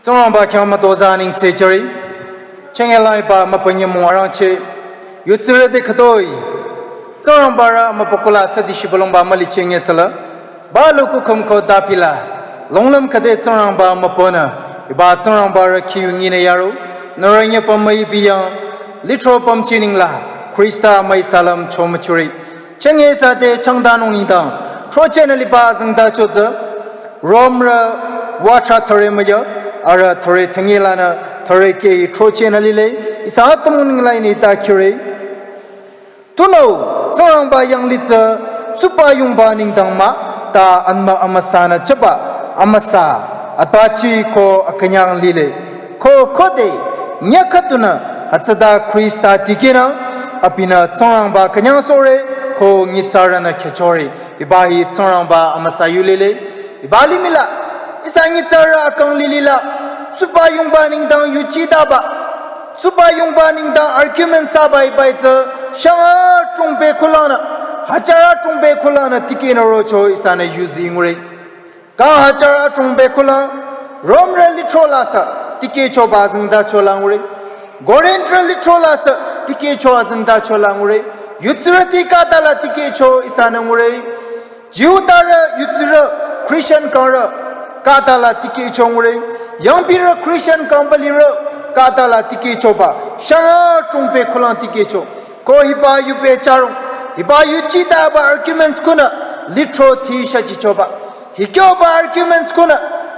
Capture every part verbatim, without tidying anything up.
Tsingrangba khyang mütozah nengse jüre. Chenge laiba mübünyi mung arangcheh. Yutsirü te khütoi. Tsingrangba rü mübükula sadi shibülungba müli chenge sala. Ba luku khümko dapila. Longlüm khüde Tsingrangba mübünü. Hiba Tsingrangba rü khiyu ngine yaro. Nührü nyüpüm müi biyang. Lithro pümchi ningla. Khrista müi salam chomüchuri. Chenge sade changdanung nengdang. Throcheh nü liba zengtacho tsü. Romrü watra thüre müya, arüh thüre thüngi lanü thüre ke throcheh nü lile, ihsa atümung nengla ini ta khire. Tunüo, Tsingrangba yanglih tsü, tsuba yungba nengdang mah, ta anmü amüsanü chaba, amüsa, atachi ko akünyang lile. Ko khode, nyüh khüdunü, hütsüta Khrista tikehnü, abinü Tsingrangba künyangsohre, ko nyitsarünü khechore. Hiba hi Tsingrangba amüsa yu lile. Hiba limihla, ihsa nyitsarü akang lilila, tsuba yungba nengdang yuchitaba, tsuba yungba nengdang argument thsaba hiba hi tsü, shang atrungbe kulanü, hajar atrungbe kulanü tikehnü rocho ihsanü yuzi ngure. Kang hajar atrungbe kula, Romrü lithro la sü, tikehchoba zengtacho la ngure. Korintrü lithro la sü, tikehcho azengtacho la ngure. Yutsirüti khütala tikehcho ihsanü ngure. Jihudarü, Yutsirü, Christian kangrü, khütala tikehcho ngure. Yangpirü Christian kangbalirü, khütala tikehchoba. Shang atrungbe kulang tikehcho. Ko hiba yu pehcharung. Hiba yuchitaba arguments kunü, lithro thi shachichoba. Hikyoba arguments kunü,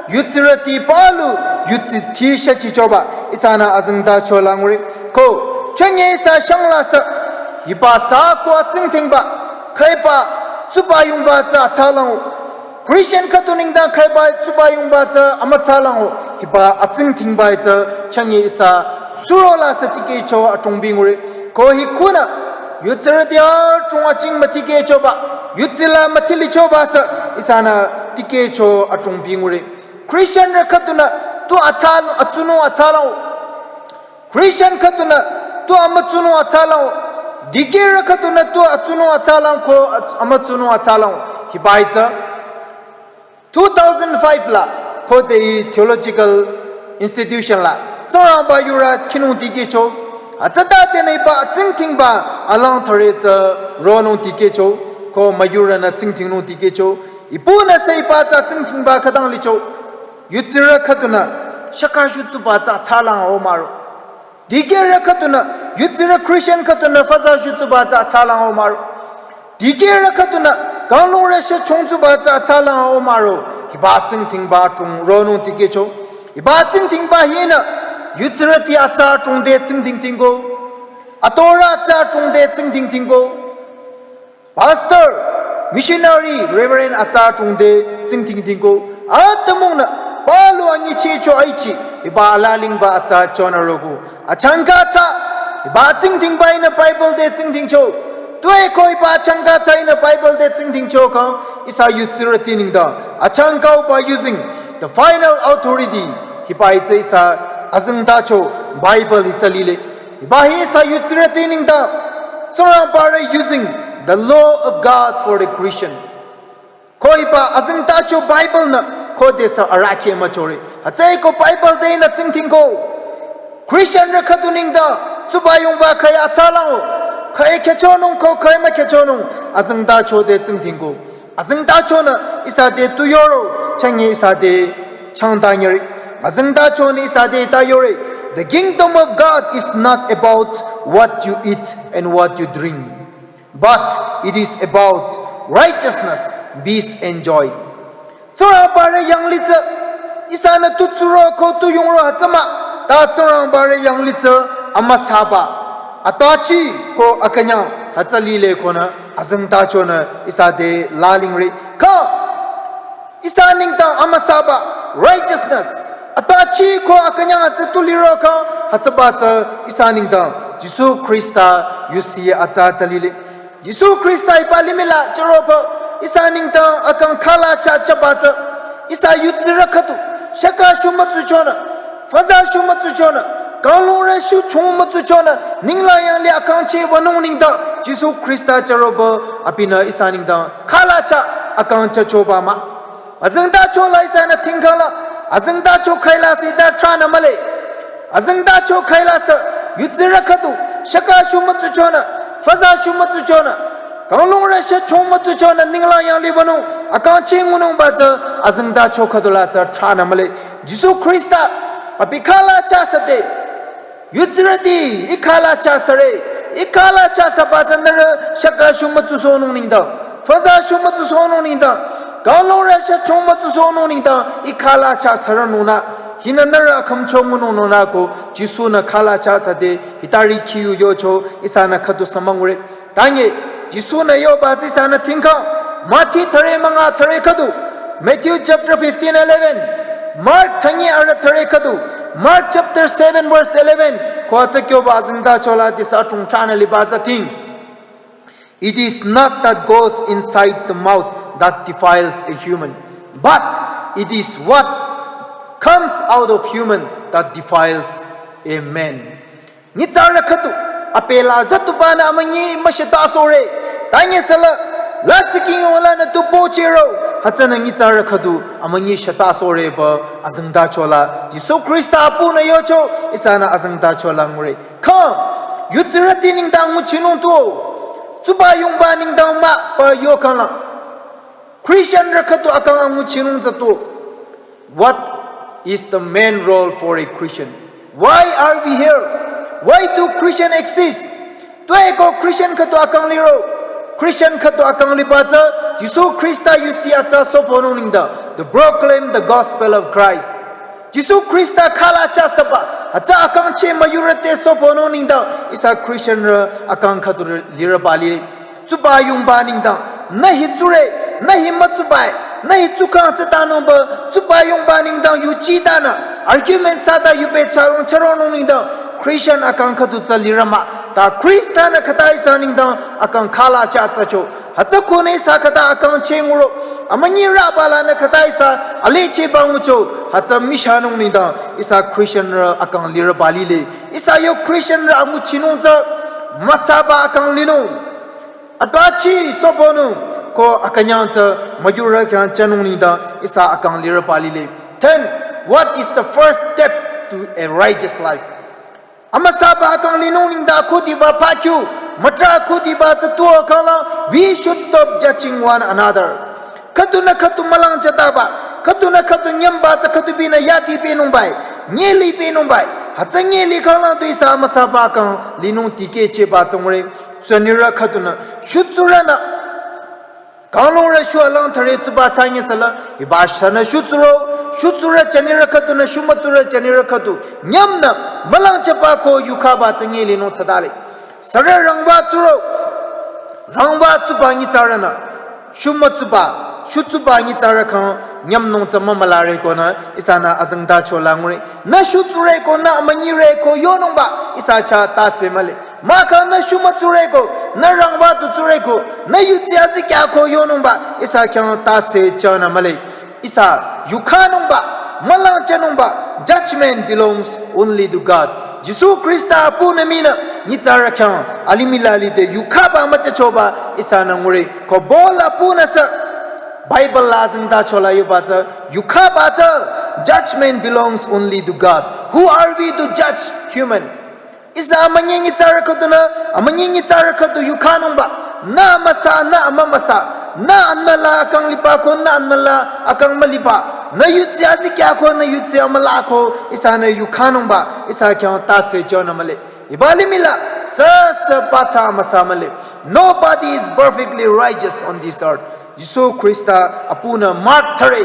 yutsirüti palu, yutsi thi shachichoba. Ihsanü azengtacho la ngure. Ko, chenge ihsa shang la sü. Hiba sü ko atsingdhingba. Khüiba, tsuba yungba tsü atsalang. Christian khüdu nengdang khüiba tsuba yungba tsü amütsalang-o, hiba atsingdhingba hi tsü chünye ihsa suro la sü tikehcho atrungbi ngure. Ko hi khunü, yutsirüti atrung aching mütikehchoba, yutsila mütilichoba sü ihsanü tikehcho atrungbi ngure. Christianrü khüdunü tu atsa, atsunung atsalang-o. Christian khüdunü tu amütsunung atsalang-o. Dikehrü khüdunü tu atsunung atsalang ko at-, amütsunung atsalang-o. Hiba hi tsü two thousand five la khode hi theological institution la Tsingrangba yurü khinung tikehcho. Atsata tenü hiba atsingdhingba alang thüre tsü ronung tikehcho. Ko müyurünü tsingdhingnung tikehcho. Ipunü sü hiba tsü atsingdhingba khütang licho. Yutsirü khüdunü shaka shutsuba tsü atsalang-o mahro. Dikehrü khüdunü, yutsirü Christian khüdunü faza shutsuba tsü atsalang-o mahro. Dikehrü khüdunü, kanglungrü shechongtsuba tsü atsalang-o mahro. Hiba tsingdhingba atrung ronung tikehcho. Hiba tsingdhingba hinü, yutsirüti atsa atrungde tsingdhingdhingko. Atorü atsa atrungde tsingdhingdhingko. Pastor, missionary, reverend atsa atrungde tsingdhingdhingko. Atümungnü, palu anyichehcho aichi, hiba alalingba atsa chonü roko. Achangka tsü, hiba tsingdhingba hinü Bible te tsingdhingcho. Tuepü hiba achangka tsü hinü Bible te tsingdhingcho kang, ihsa yutsirüti nengdang. Achangka uba using the final authority, hiba hi tsü ihsa azengtacho Bible hi tsü lile. Hiba hi ihsa yutsirüti nengdang, Tsingrangbarü using the law of God for the Christian. Ko hiba azengtacho Bible nü, khode sü arahkheh müchore. Hütsüeko Bible te hinü tsingdhingko. Christianrü khüdu nengdang, tsuba yungba khüi atsalang-o. Khüi khechonung ko khüi mükhechonung, azengtacho te tsingdhingko. Azengtachonü ihsa te tu yoro, chünye ihsa te changdanyeri. Azengtachonü ihsa te ta yore. The kingdom of God is not about what you eat and what you drink, but it is about righteousness, peace, and joy. Tsingrangbarü yanglih tsü, ihsanü tu tsuro ko tu yungro hütsü mah, ta Tsingrangbarü yanglih tsü amüsaba, atachi ko akünyang hütsü lile konü, azengtachonü ihsa te lalingre. Kha, ihsa nengdang amüsaba, righteousness, atachi ko akünyang hütsü tu liro kha, hütsüba tsü ihsa nengdang, Jisu Khrista yusi atsa tsü lile. Jisu Khrista hiba limih la chüropü, ihsa nengdang akang khala cha chaba tsü, ihsa yutsirü khüdu, shaka shu mütsuchonü, faza shu mütsuchonü, kanglungrü shu chung mütsuchonü, ninglang yanglih akang cheh wünung nengdang, Jisu Khrista chüropü, abinü ihsa nengdang khala cha akang chachoba mah. Azengtacho la ihsanü tingkhala, Azengtacho khaila sü hita thranü mühle. Azengtacho khaila sü, yutsirü khüdu, shaka shu mütsuchonü, faza shu mütsuchonü, kanglungrü shachong mütsuchonü ninglang yanglih wünung, akangcheh ngunungba tsü, azengtacho khüdu la sü thranü mühle. Jisu Khrista, abi khala chasade, yutsirüti, I khala chasare, I khala chasaba tsü nührü, shaka shu mütsusohnung nengdang, faza shu mütsusohnung nengdang, kanglungrü shachong mütsusohnung nengdang, I khala chasaranungnü, hinü nührü akhümcho ngunungnungnü ko, Jisu-nü khala chasade, hitari khiyu yocho, ihsanü khüdu sü müngure. Tanye, Jisu-nü yoba tsü ihsanü tingkhang, Mati thüre münga thüre khüdu, Matthew chapter fifteen eleven, Mark thanyi arüh thüre khüdu, Mark chapter seven verse eleven, ko tsü kyoba azengtacho la disa chungchanü liba tsü ting. It is not that goes inside the mouth that defiles a human, but it is what comes out of human that defiles a man. Nyitsarü khüdu, apela zatubanü amünyi müshita sore. Tanye sala, la siking yola nü tu pochero. Hütsünü nyitsarü khüdu, amünyi shita sore ba azengtacho la. Jisu Khrista apunü yocho, ihsanü azengtacho la ngure. Kha, yutsirüti nengdang nguchinung tu. Tsuba yungba nengdang mah ba yokhangla. Christianrü khüdu akang anguchinung tsü tu. What is the main role for a Christian? Why are we here? Why do Christian exist? Tueko Christian khüdu akang liro. Christian khüdu akang liba tsü, Jisu Khrista yusi atsa soponung nengdang, to proclaim the gospel of Christ. Jisu Khrista khala chasaba, atsa akangcheh müyurü te soponung nengdang, ihsa Christianrü akang khüdu lirüba li. Tsuba yungba nengdang, nü hi tsure, nü hi mütsubai, nü hi tsukhang tsütanungba, tsuba yungba nengdang yuchitanü, argument sata yupe charong charongnung nengdang, Christian akang khüdu tsü lirü mah, ta Khrista-nü khüta ihsa nengdang, akang khala cha tsücho. Hütsü khunü ihsa khüta akangcheh nguro, amünyi rüba lanü khüta ihsa, alechehba ngucho, hütsü mishanung nengdang, ihsa Christianrü akang lirüba lile, ihsa yo Christianrü anguchinung tsü, müsaba akang linung. Atbachi soponung ko akünyang tsü müyurü khyang chanung nengdang ihsa akang lirüba lile. Then, what is the first step to a righteous life? Amüsaba akang linung nengdang khüdiba pakyu, mütra khüdiba tsü tuo khangla, we should stop judging one another. Khüdunü khüdu mülang chataba, khüdunü khüdu nyümba tsü khüdu binü yadi binungbai, nyeli binungbai, hütsü nyeli khangla tu ihsa amüsaba akang linung tikehchehba tsü ngure. Tsünirü khüdunü, shutsurünü, kanglungrü shu alang thüre tsuba tsanyi sala, hiba shanü shutsuro, shutsurü chanirü khüdunü, shumütsurü chanirü khüdu, nyümnü, mülang chaba ko yukhaba tsü nyeli nung tsadale. Sürü rangwa tsuro, rangwa tsuba nyitsarünü, shumütsuba, shutsuba nyitsarü khang, nyümnung tsü mümülare konü, ihsanü azengtacho la ngure. Nü shutsure ko nü amünyire ko yonungba, ihsa cha tase mühle. Mahkhang nü shumütsureko, nü rangwa tu tsureko, nü yutsi azikyah ko yonungba, ihsa khyang tase chanü mühle. Ihsa yukhanungba, mülang chanungba, judgment belongs only to God. Jisu Khrista apunü minü, nyitsarü khyang, alimih la lide yukhaba mütsechoba, ihsanü ngure, ko Paul apunü sü, Bible la azengtacho la yoba tsü, yukhaba tsü, judgment belongs only to God. Who are we to judge human? Ihsa amünyi nyitsarü khüdunü, amünyi nyitsarü khüdu yukhanungba. Nü amüsa, nü amümüsa. Nü anmüla akang liba ko, nü anmüla akang müliba. Nü yutsi azikyah ko, nü yutsi amüla ko, ihsanü yukhanungba. Ihsa khyang tase chanü mühle. Hiba alimih la, süsü ba tsü amüsa mühle. Nobody is perfectly righteous on this earth. Jisu Khrista apunü Mark thüre,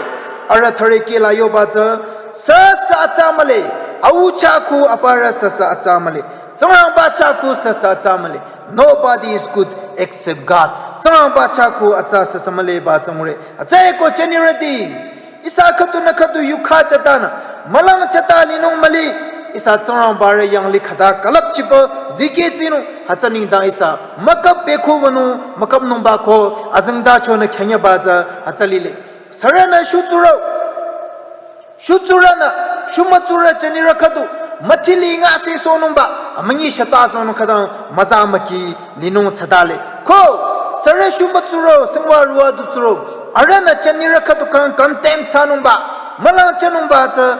arüh thüre kehla yoba tsü, süsü atsa mühle, au chah khu aparü süsü atsa mühle, Tsingrangba chah khu süsü atsa mühle. Nobody is good except God. Tsingrangba chah khu atsa süsü mühleba tsü ngure. Atsa eko chanirüti, ihsa khüdunü khüdu yukha chatanü, mülang chata linung mühle, ihsa Tsingrangbarü yanglih khüta külüpchiba zikeh tsinung, hütsü nengdang ihsa, müküp bekhu wünung, müküpnungba ko, azengtachonü khenyaba tsü, hütsü lile. Sürünü shutsuro, shutsurünü, shumütsurü chanirü khüdu, müthili ngase sohnungba, amünyi shata sohnung khütang, müza müki, linung chadale. Ko, sürü shumütsuro, singwa ruwa dutsuro, arühnü chanirü khüdu kang condemn thsanungba, Mülang chanungba tsü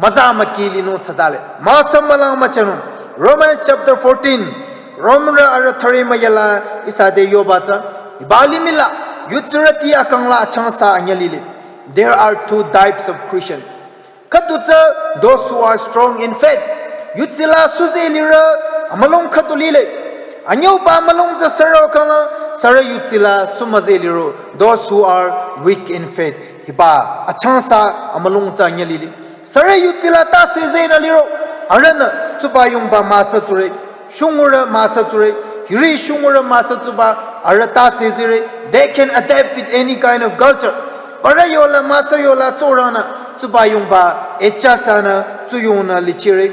müza müki linung tsütale. Müsa mülang müchanung. Romans chapter fourteen. Romrü arü thüri müyala ihsa te yoba tsü. Hiba limih la, yutsirüti akang la achangsa anyü lile. There are two types of Christian. Khüdu tsü, those who are strong in faith. Yutsi la suze lirü, amülung khüdu lile. Anyüba mülung tsü sürü kang la, sürü yutsi la sumüze lirü. Those who are weak in faith. Hiba, achangsa amülung tsü anyü lile. Sürü yutsi la tase zenü lirü. Arühnü, tsuba yungba müsa tsure. Shungurü müsa tsure, hiri shungurü müsa tsuba, arüh tase zire, they can adapt with any kind of culture. Parü yola müsa yola tsoranü, tsuba yungba, echa sanü, tsuyungnü lichire.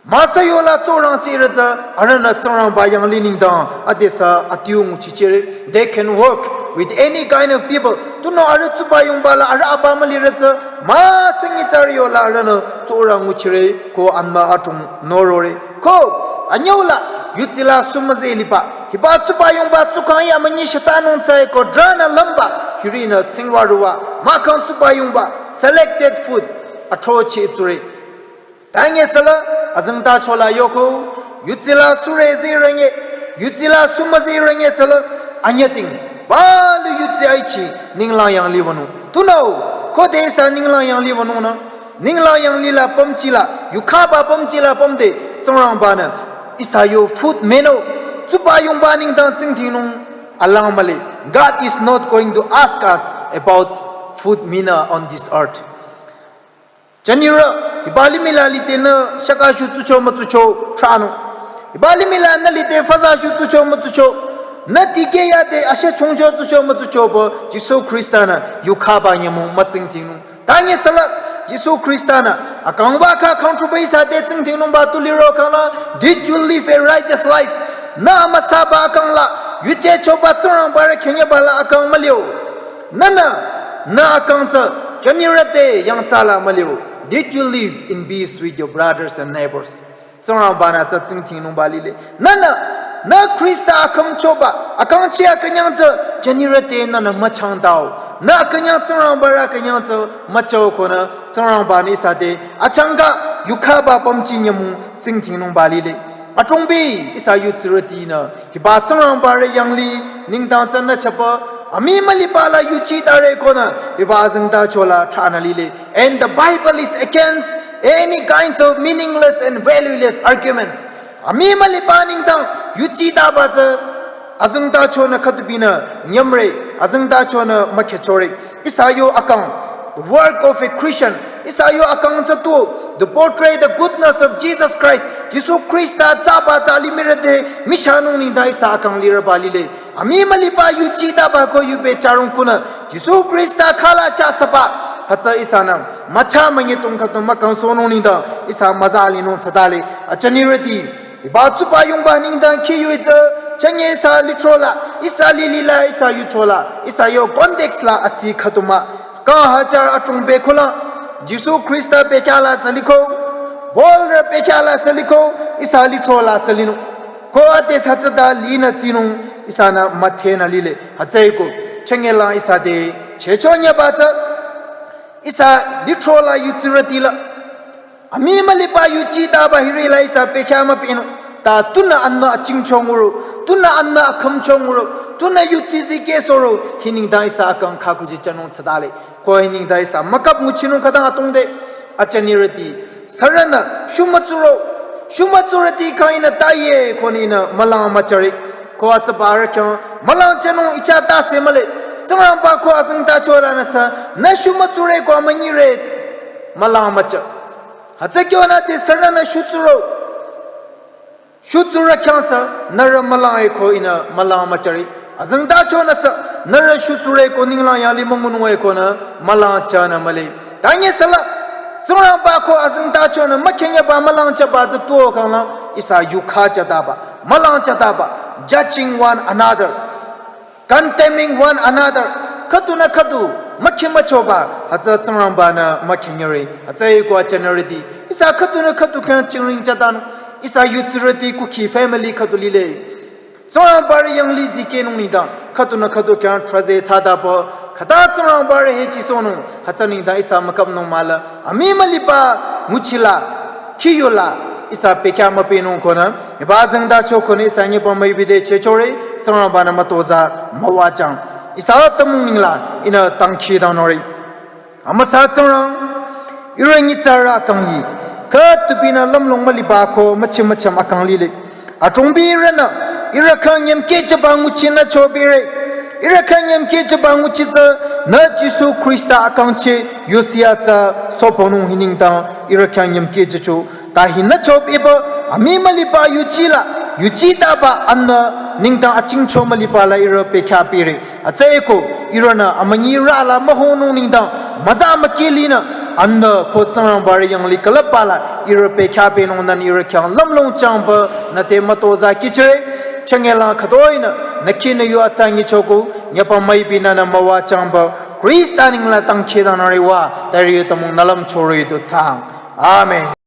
Müsa yola tsorang sirü tsü, arühnü Tsingrangba yanglih nengdang, adesü atiu nguchichire. They can work with any kind of people. Tunüo arüh tsuba yungba la, arüh aba mülirü tsü, müsa nyitsarü yola arühnü tsorang nguchire, ko anma atung norore. Ko, anyüla, yutsi la sumüze liba. Hiba tsuba yungba tsukang ya münyi shata nung tsai ko dranü lümba. Hirinü singwa ruwa. Mahkhang tsuba yungba. Selected food. Athrochi tsure. Tanye sala, azengtacho la yoko. Yutsi la sure zi renge. Yutsi la sumüze renge sala. Anyating. Balu yutsi aichi. Ninglang yanglih wünung. Tunüo. Ko de sa ninglang yanglih wünung na. Ninglang yanglih la pümchi la, yukhaba pümchi la pümde, Tsingrangbanü, ihsa yo food menu, tsuba yungba nengdang tsingdhingnung, alang mühle. God is not going to ask us about food menu on this earth. Chanirü, hiba limih la litenü, shaka shu tsucho mütsucho, tranung. Hiba limih la nü lite faza shu tsucho mütsucho, nü tikeh yade asha chongcho tsucho mütsucho pü, Jisu Khrista-nü, yukhaba nyümong mütsingdhingnung. Tanye sala, Jisu Khrista-nü, akangba kha contribute sa te tsingdhingnungba tu liro kang la, did you live a righteous life? Nü amüsaba kang la, yuje choba Tsingrangba rü khenyeba la akang mülio. Nünü, nü akang tsü, chanirü te yangtsa la mülio. Did you live in peace with your brothers and neighbors? Tsingrangba-nü tsü tsingdhingnungba lile. Nünü, nü Khrista akhümchoba, akangchi akünyang tsü, chanirü te nünü müchangtao. Nü akünyang Tsingrangba rü akünyang tsü, müchao konü, Tsingrangba-nü ihsa te, achangka, yukhaba pümchi nyümong, tsingdhingnungba lile. Atungbi, ihsa yutsirütinü, hiba Tsingrangba rü yanglih, nengdang tsünü chapü, amii müliba la yuchi tare konü, hiba azengtacho la tranü lile. And the Bible is against any kinds of meaningless and valueless arguments. Amii müliba nengdang yuchitaba tsü azengtachonü khütubinü nyümre, azengtachonü mükhechore. Ihsa yo akang, the work of a Christian. Ihsa yo akang tsü tu, to portray the goodness of Jesus Christ. Jisu Khrista tsaba tsü limihrü te, mishanung nengdang ihsa akang lirüba lile. Amii müliba yuchitaba ko yube charung kunü, Jisu Khrista khala chasaba, hütsü ihsanü, mücha münyi tong khütong mükangsohnung nengdang, ihsa müza linung tsütale, achanirüti, hiba tsuba yungba nengdang khi yu itsü, chanye ihsa lithro la, ihsa lili la, ihsa yucho la, ihsa yo context la asi khütong mah, kang hajar atung be khula, Jisu Khrista bekhyah la saliko, Paul rü bekhyah la saliko, ihsa lithro la salinung. Ko ate sa tsüta linü tsinung ihsanü müthenü lile. Hütsüeko, chengela ihsa te, checho nyeba tsü, ihsa lithro la yutsirüti la. Amii müliba yuchitaba hiri la ihsa bekhyah müpinung. Ta tunü anma achingchonguro, tunü anma akhümchonguro, tunü yutsizikehsoro, hi nengdang ihsa akang khakuji chanung tsütale. Ko hi nengdang ihsa mükap nguchinung khütang atongde, achanirüti. Sürünü, shumütsuro, shumütsurüti kang ihnü taye, ko ihnü mülang müchare. Ko atsübarü khyang, mülang chanung icha tase mühle. Tsingrangba ko azengtacho lanü sü, nü shumütsure ko münyire, mülang mücha. Hütsü kyonü te sürünü shutsuro. Shutsurü khyang sü, nührü mülang eko ihnü mülang müchare. Azengtachonü sü, nührü shutsurü eko ninglang yanglih müngunung eko nü mülang chanü mühle. Tanye sala, Tsingrangba ko azengtachonü mükhenyeba mülang chaba tsü tuo kang la, ihsa yukha chataba, mülang chataba, judging one another. Condemning one another. Khüdunü khüdu, mükhi müchoba, hütsü Tsingrangba-nü mükhinyere, hütsüeko achanirüti. Ihsa khüdunü khüdu khyang chingring chatanung, ihsa yutsirüti kukhi family khüdu lile. Tsingrangbarü yanglih zikehnung nengdang, khüdunü khüdu khyang trahzeh thsatapü, khüta Tsingrangbarü hechisohnung, hütsü nengdang ihsa müküpnung mahla, amii müliba nguchila, khiyola, ihsa pekya müpehnung konü, hiba zengtacho konü ihsa nyipü müipi de chechore, Tsingrangbanü mütozah müwajang. Ihsa atümung nengla, ihnü dangkhidangnangre. Amüsa Tsingrang, ihrü nyitsarü akang hi, khütupinü lümlong müliba ko müchim mücham akang lile. Adrongbi ihrünü, ihrü khyang nyümkehjüba nguchinü chobire. Ihrü khyang nyümkehjüba nguchi tsü, nü Jisu Khrista akangcheh, yusi-a tsü, soponung hi nengdang, ihrü khyang nyümkehjücho. Ta hinü chobepü, amii müliba yuchila, yuchitaba anü, nengdang achingcho müliba la ihrü pekya pire. Hütsüeko, ihrünü amünyirü la mühonung nengdang, müza mükehlinü, anü ko Tsingrangbarü yanglih külüpba la, ihrü pekya pehnung nü ihrü khyang lümlong changpü, nü te mütozah kihchire, changela khütoinü, nü khinü yu atsa nyichoko, nyipü müipi nünü müwajangpü, Khrista nengla dangkhidangnangre wa, tari atümung nü lümchore du thsaang. Amen.